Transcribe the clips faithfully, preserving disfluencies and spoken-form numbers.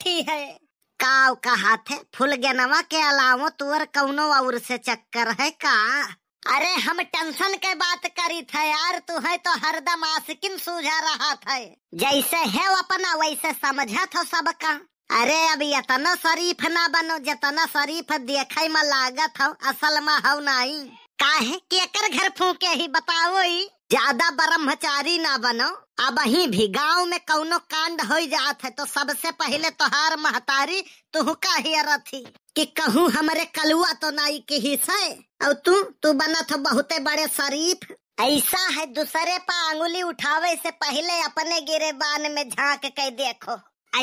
बैठी है। काव कहाथे, फुलगेनवा के अलावो तुअर कउनो और से चक्कर है का? अरे हम tension के बात करित है यार, तुहै तो हरदम आशिकिन सूझा रहत है। जैसे है अपना वैसे समझत हो सबका। अरे अब एतना शरीफ ना बनो, जेतना शरीफ देखै मा लागत हो, असल मा हो नाई। काहे, केकर घर फूके ही बताओ ई? ज्यादा ब्रह्मचारी ना बनो। अबहीं भी गाँव में कउनो कांड होइ जात है तो सबसे पहिले तोहार महतारी तुहका हेरत ही कि कहूँ हमरे कलुआ तो नाई किहिस है। अउ तू, तू बनत हो बहुते बड़े शरीफ। ऐसा है, दूसरे पा अंगुली उठावे से पहिले अपने गिरेबान में झाँक के देखो।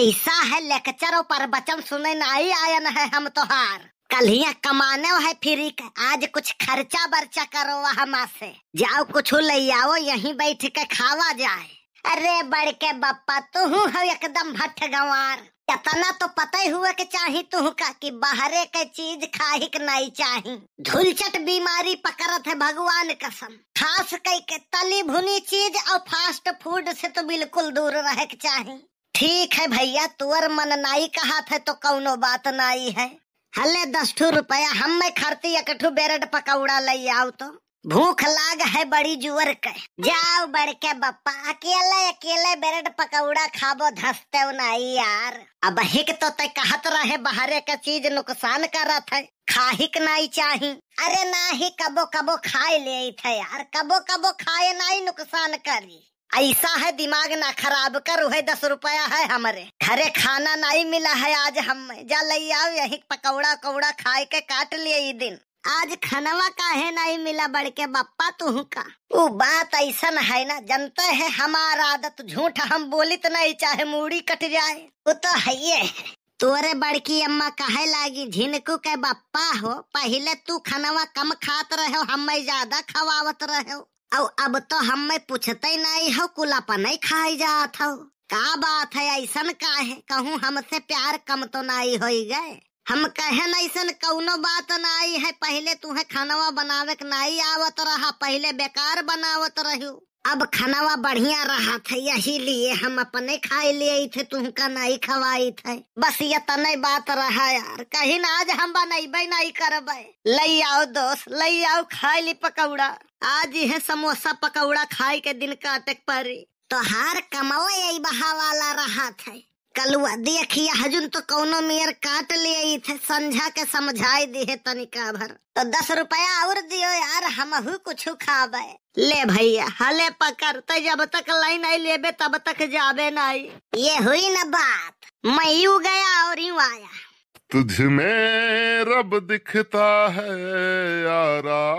ऐसा है, lecture और प्रवचन सुने नाई आयन है हम तोहार। कल्हिया कमाने है free के, आज कुछ खर्चा बर्चा करो वहाँ से। जाओ कुछ ले आओ, यहीं बैठ के खावा जाए। अरे बड़के बप्पा, तुहू हो एकदम भट्ठ गंवार। एतना तो पता ही हुए के चाही तुहका कि बाहरे के चीज खाहिक नाई चाही। धुलचट बीमारी पकड़त है भगवान कसम। खास कई के तली भुनी चीज और fast food से तो बिल्कुल दूर रहे के चाही। ठीक है भैया, तुअर मन नाई कहत है तो कउनो बात नाई है। हले दस ठू रुपया, हम मैं खरती एक ठू bread पकौड़ा लई आओ तो। भूख लाग है बड़ी जुअर के। जाओ बड़के बप्पा, अकेले अकेले bread पकौड़ा खाबो, धसते नाई यार। अबहिक तो तै कहत रहे बहरे के चीज नुकसान करत है, खाहिक नाई चाही। अरे नाही, कबो कबो खाए लेइत है यार, कबो कबो खाए नाई नुकसान करी। ऐसा है, दिमाग ना खराब कर, उहे दस रुपया है हमरे। घरे खाना नाई मिला है आज हम, जा लई आओ यही पकौड़ा उकौड़ा खाए के काट लिए ई दिन। आज खनवा काहे नाई मिला बड़के बप्पा तुहका? उ बात ऐसन है ना, जनते है हमार आदत झूठ हम बोलित नाई, चाहे मूड़ी कट जाए, उ तो हइये है। तोरे बड़की अम्मा कहे लागी, झिनकू के बप्पा हो, पहिले तू खनवा कम खात रहो, हम्मे ज्यादा खवावत रहो, अउ अब तो हम्मे पूछते नाई हो, कुल अपने खाई जात हो। का बात है, ऐसन का है? कहूँ हमसे प्यार कम तो नाई होई गए? हम कहन ऐसन कउनो बात नाई है, पहिले तुहे खनवा बनावे के नाई आवत रहा, पहिले बेकार बनावत रहू। अब खनवा बढ़िया रहत है, यही लिए हम अपने खाए लेइत है, तुहका नाई खवाइत है। बस एतने बात रहा यार, कहिन आज हम बनैबे नाई करबे। लई आओ दोस्त, लई आओ, खाए ली पकौड़ा। आज इहे समोसा पकौड़ा खाए के दिन काटे के पड़ी। तोहार कमवा यही बहा वाला रहत है। कलुआ, देखिए, हजुन तो कउनो मेर काट लेइत है, संझा के समझाए दिहे तनिका भर। तो दस रुपया और दियो यार, हमहू कुछ खाबे। ले भैया, हले पकड़, तै जब तक लाई नाई लेबे, तब तक जाबे नाई। ये हुई न बात, मैं यूं गया और यूं आया। तुझ में रब दिखता है यारा,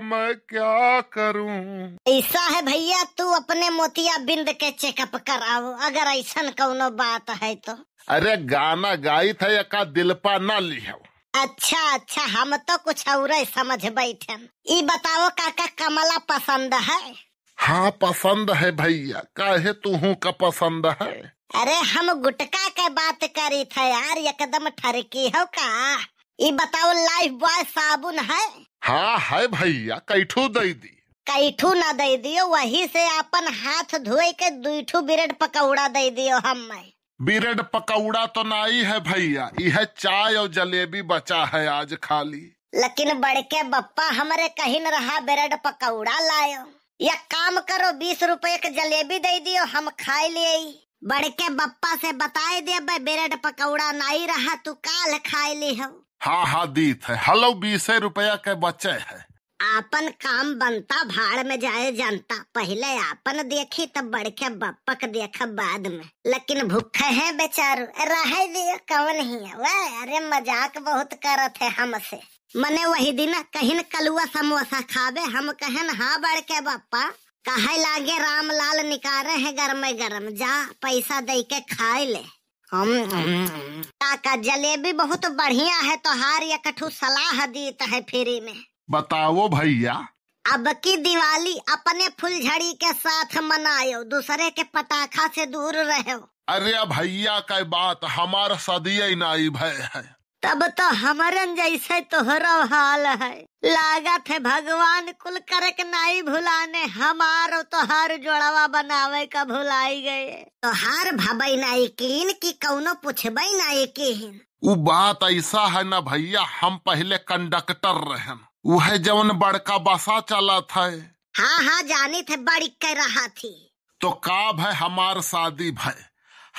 मैं क्या करूं? ऐसा है भैया, तू अपने मोतियाबिंद के checkup कराओ, अगर ऐसन कउनो बात है तो। अरे गाना गाइत है, एका दिल पा ना लिहो। अच्छा, अच्छा, हम तो कुछ और समझ बैठन। ई बताओ काका, कमला पसंद है? हाँ, पसंद है भैया, काहे तुहू का पसंद है? अरे, हम गुटका के बात करी थे यार, एकदम ठरकी हो का? ई बताओ, Lifebuoy साबुन है? हाँ है भैया, कैठू दे दी। कैठू ना दे दियो, वही से अपन हाथ धोए के दुई ठू bread पकौड़ा दे दियो हम्मे। Bread पकौड़ा तो नाई है भैया, यह चाय और जलेबी बचा है आज खाली। लेकिन बड़के बप्पा हमरे कहिन रहा bread पकौड़ा लायो। एक काम करो, बीस रुपये के जलेबी दे दियो, हम खाए लिए। बड़के बप्पा से बताए देबे, bread पकौड़ा नाई रहा, तू काल खाए ली हो। हाँ, हाँ, दीत है। हलो, बीसे रुपया के बचे है। आपन काम बनता, भाड़ में जाए जनता। पहिले आपन देखी, तब बड़के बप्पक देखब बाद में। लेकिन भूखे हैं बेचारू, रहे दियो, कवन ही है वह। अरे, मजाक बहुत करत है हमसे। मने वही दिन कहिन, "कलुआ समोसा खाबे?" हम कहन, "हाँ बड़के बप्पा।" कहे लागे, "रामलाल निकारे हैं गरमे गरम, जा पैसा दे के खाए ले।" हम, हम, हम। काका, जलेबी बहुत बढ़िया है, तोहार एक ठू सलाह दीत है free में। बताओ भैया। अब की दिवाली अपने फुलझड़ी के साथ मनायो, दूसरे के पटाखा से दूर रहो। अरे भैया, कै बात, हमार सदिये नाई भय है। तब तो हमरन जैसे तोहरो हाल है। लागत है भगवान कुल करक नाई भुलाने, हमारो तोहार जोड़वा बनावे का भुलाई गए। तोहार भबई नाई कीन कि कौनो पुछबई नाई कीन। उ बात ऐसा है ना भैया, हम पहले कंडक्टर रहन, उहे जवन बड़का बसा चलत है। हाँ, हाँ, जानित है, बड़ी कह रहा थी। तो का भय, हमार शादी भय,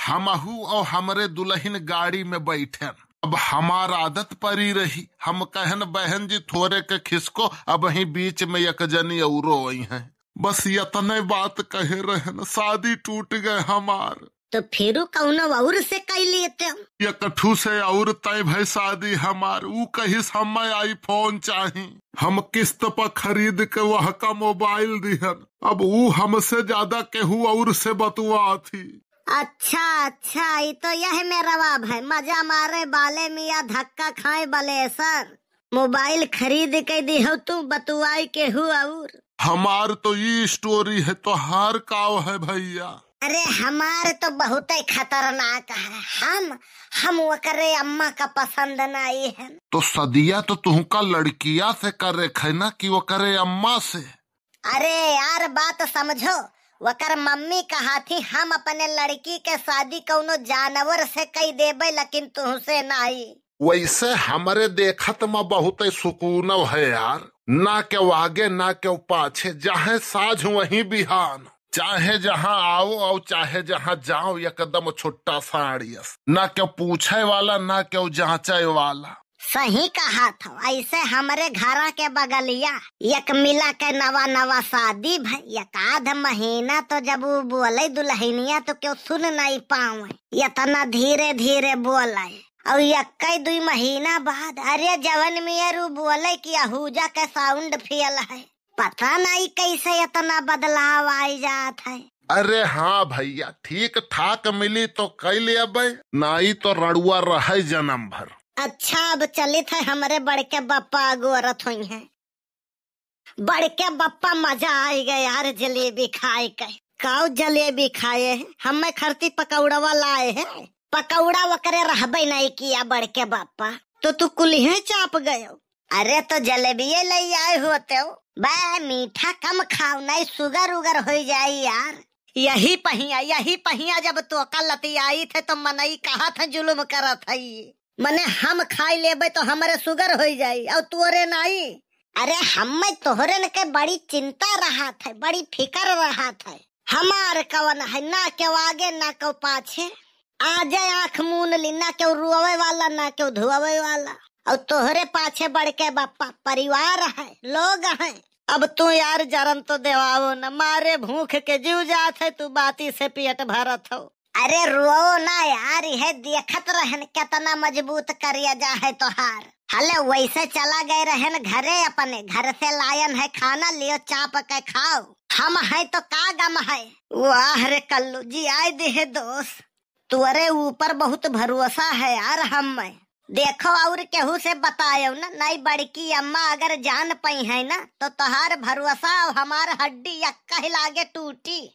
हमहू और हमरे दुल्हन गाड़ी में बैठन। अब हमार आदत परी रही, हम कहन, "बहन जी, थोरे के खिसको, अबहीं बीच में एक जनी औरो आई हैं।" बस यतने बात कहे रहन, शादी टूट गए हमार। तो फिरू कौनो और से कई लेते हो? एकठू से और तय भय शादी हमार, ऊ कहिस, "हमें iPhone चाही।" हम किस्त पर खरीद के वह का मोबाइल दिहन। अब ऊ हमसे ज्यादा केहू और से बतुआ थी। अच्छा, अच्छा, ई तो यह मेरा बाप है, मजा मारे बाले मियाँ धक्का खाए बलेसर। मोबाइल खरीद के दिहो तू, बतुआई केहू और। हमार तो ई स्टोरी है, तोहार काव है भैया? अरे हमार तो बहुते खतरनाक है। हम, हम ओकरे अम्मा का पसंद नाई है। तो सदिया तो तुहका लड़किया से करे है ना कि ओकरे अम्मा से? अरे यार, बात समझो, ओकर मम्मी कहा थी, "हम अपने लड़की के शादी कौनो जानवर से कई देबे, लेकिन तुहसे नाई।" वैसे हमरे देखत में बहुत सुकून है यार, ना केहू आगे ना केहू पाछे, चाहे साँझ वहीं बिहान, चाहे जहाँ आओ और चाहे जहाँ जाओ, एकदम छुट्टा साड़ियस, ना केहू पूछे वाला ना केहू जाँचे वाला। सही कहा था, ऐसे हमरे घरा के बगलिया एक मिला के नवा नवा शादी भई, एक आध महीना तो जब ऊ बोले दुल्हनिया तो केहू सुन नहीं पावे, इतना धीरे धीरे बोले। और यक्कई दुई महीना बाद, अरे जवन मेरू बोले कि अहूजा के साउंड फेल है। पता नहीं कैसे इतना बदलाव आई जात है। अरे हाँ भैया, ठीक ठाक मिली तो कई लेबे, नाई तो रड़ुआ रहे जन्म भर। अच्छा, अब चलित है, हमरे बड़के बप्पा अगोरत होइहैं। बड़के बप्पा, मजा आई गए यार जलेबी खाए के। काऊ जलेबी खाए है? हमें खरती पकौड़वा लाए है। पकौड़ा वकरे रहबे नहीं किया बड़के बप्पा, तो तू कुलिहे चाप गयो। अरे तो जलेबिये ले आए होते हो। बे मीठा कम खाओ, नहीं सुगर उगर हो जाई यार। यही पहिया, यही पहिया जब तोका लतियाई थे तो मनई कहा था जुलुम करत है। मने हम खाई लेबे तो हमरे सुगर होई जाई और तोरे नाई। अरे हमें तोहरन के बड़ी चिंता रहत है, बड़ी फिकर रहत है। हमार कवन है, ना केहू आगे ना केहू पाछे। आ जाए आँख मून ली, ना केहू रोवे वाला ना केहू धोवे वाला। और तोहरे पाछे बड़के बप्पा परिवार है, लोग हैं। अब तू यार जरन तो देवाओ न, मारे भूख के जीव जात है, तू बाती से पेट भरत हो। अरे रो ना यार, यह देखत रहन कितना मजबूत करेजा है तोहार। हले वैसे चला गए रहन घरे अपने, घर से लायन है खाना, लियो चाप के खाओ। हम है तो का गम है। वाह रे कल्लू जी, आए दे है दोस्त, तोरे ऊपर बहुत भरोसा है यार हमें। देखो और केहू से बतायो ना, नहीं बड़की अम्मा अगर जान पाई है ना तो तोहार भरोसा और हमार हड्डी यक्का ही लागे टूटी।